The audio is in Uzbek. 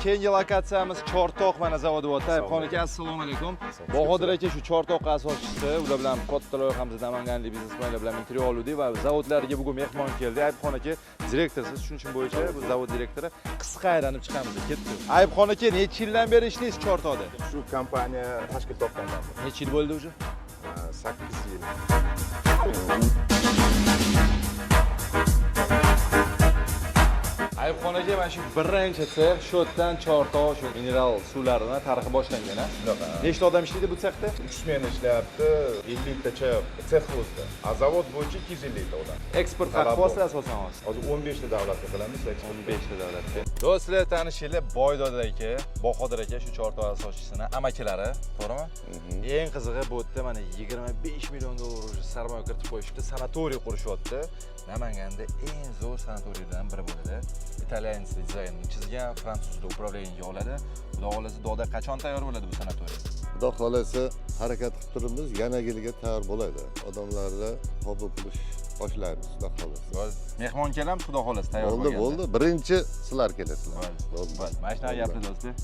Keyingi lokatsiyamiz Chortoq mana zavodi bo'lyapti. Ayubxon aka, assalomu alaykum. Bahodir aka shu Chortoq asoschisi, ular bilan katta loyihamizda namanganlik biznesmenlar bilan intervyu oldik va zavodlarga bugun mehmon keldi. Ayubxon aka direktorsiz, tushunishim bo'yicha bu zavod direktori. Qisqa aylanib chiqamiz, ketdik. Ayubxon aka, necha yildan beri ishlaysiz Chortoqda? Shu kompaniya tashkil topgandan beri. Necha yil bo'ldi уже? 8 yil. Ayubxon aka, mana shu birinchi sex shu yerdan Chortoq shu mineral suvlarini tarixi boshlangan, a? Shunaqa. Nechta odam ishlaydi bu sexda? Uch smena ishlayapti, 50 tacha sex o'zida, a zavod bo'yicha 250 ta odam. Eksport Talab qilib bor. asosan hozir. Hozir 15 ta davlatga qilamiz eksport. 15 ta davlatga. Do'stlar, tanishinglar, Boydoda aka, Bahodir aka shu Chortoq asoschisini amakilari, to'g'rimi? Eng qizig'i, bu yerda mana 25 million dollar уже sarmoya kiritib qo'yishibdi, sanatoriy qurishyapti. Namanganda eng zo'r sanatoriylardan biri bo'ladi. Italyanlar dizaynini chizgan, fransuzlar управление ga oladi. Xudo xohlasa, doda, qachon tayyor bo'ladi bu sanatoriy? Xudo xohlasa, harakat qilib turibmiz, yana yilga tayyor bo'ladi. Odamlarni qabul qilish boshlaymiz, xudo xohlasa. Mehmon kelamiz, xudo xohlasa, tayyor Bo'ldi, bo'lganda. bo'ldi. Birinchi sizlar kelasizlar. Bo'ldi. Bo'ldi. Bo'ldi. Mana shunaqa gaplar, do'stlar.